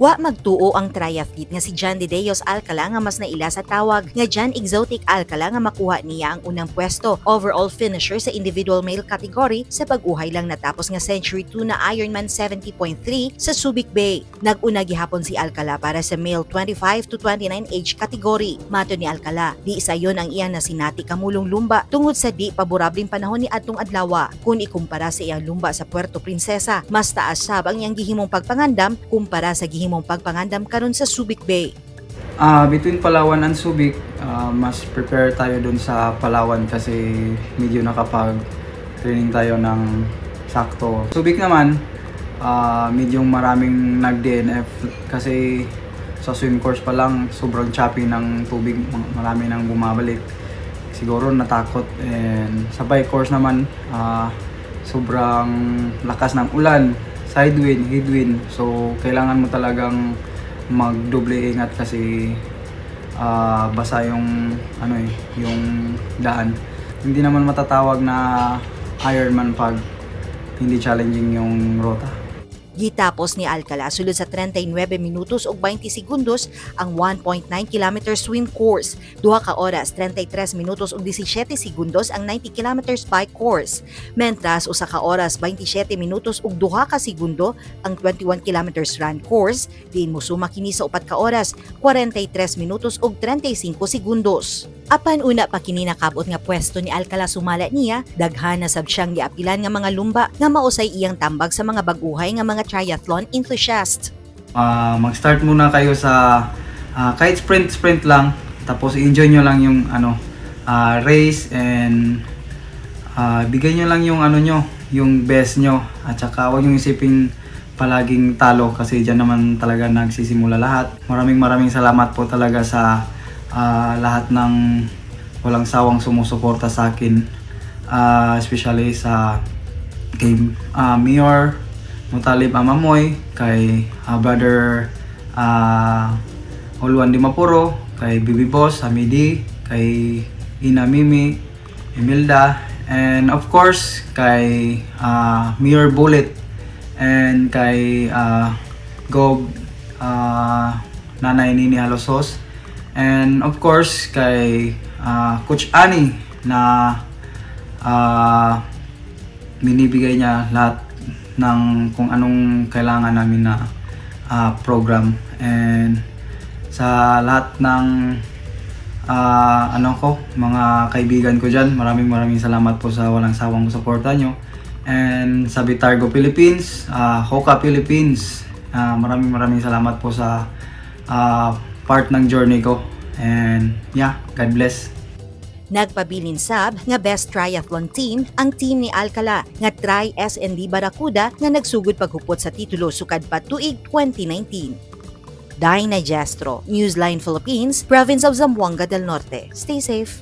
Wa magtuo ang triathlete nga si John De Deos Alcala nga mas naila sa tawag nga John Exotic Alcala nga makuha niya ang unang pwesto overall finisher sa individual male category sa pag-uhay lang natapos nga Century 2 na Ironman 70.3 sa Subic Bay. Nag-una gihapon si Alcala para sa male 25 to 29 age category. Mato ni Alcala, di isa yon ang iyang nasinati kamulong lumba tungod sa di paborableng panahon ni adtong adlaw. Kung ikumpara sa iyang lumba sa Puerto Princesa, mas taas sab ang iyang gihimong pagpangandam kumpara sa gihimong pagpangandam karon sa Subic Bay. Between Palawan and Subic, mas prepare tayo dun sa Palawan kasi medyo nakapag-training tayo ng sakto. Subic naman, medyo maraming nag-DNF kasi sa swim course pa lang sobrang choppy ng tubig, marami nang bumabalik. Siguro natakot, and sa bike course naman, sobrang lakas ng ulan, side wind, headwind. So kailangan mo talagang magdoble ingat kasi basa yung yung daan. Hindi naman matatawag na Ironman pag hindi challenging yung rota. Gitapos ni Alcala sulod sa 39 minutos ug 20 segundos ang 1.9 km swim course, 2 ka oras 33 minutos ug 17 segundos ang 90 km bike course, mentras usa ka oras 27 minutos ug 2 ka segundo ang 21 km run course, diin mosuma kini sa 4 ka oras 43 minutos ug 35 segundos. Apan una pa kini nakabot nga pwesto ni Alcala sumala niya, daghan na sab siyang giapilan nga mga lumba nga mausay iyang tambag sa mga bag-uhay nga mga triathlon enthusiast. Mag-start muna kayo sa kahit sprint lang, tapos enjoy nyo lang yung race, and bigay nyo lang yung yung best nyo, at saka huwag nyo isipin palaging talo kasi dyan naman talaga nagsisimula lahat. Maraming salamat po talaga sa lahat ng walang sawang sumusuporta sa akin, especially sa kay Mayor Mutalib Amamoy, kay brother Oluan Dimapuro, kay Bibi Boss Hamidi, kay Ina Mimi Emilda, and of course kay Mayor Bullet, and kay Gob Nanay Nini Halosos, and of course kay Coach Ani na binibigay niya lahat ng kung anong kailangan namin na program, and sa lahat ng mga kaibigan ko dyan, maraming salamat po sa walang sawang suporta nyo, and sa Bitargo Philippines, Hoka Philippines, maraming salamat po sa part ng journey ko, and yeah, God bless. Nagpabilin sab nga best triathlon team ang team ni Alcala nga Tri SND Barracuda nga nagsugod paghupot sa titulo sukad pa tuig 2019. Dinah Jestro, Newsline Philippines, Province of Zamboanga del Norte. Stay safe.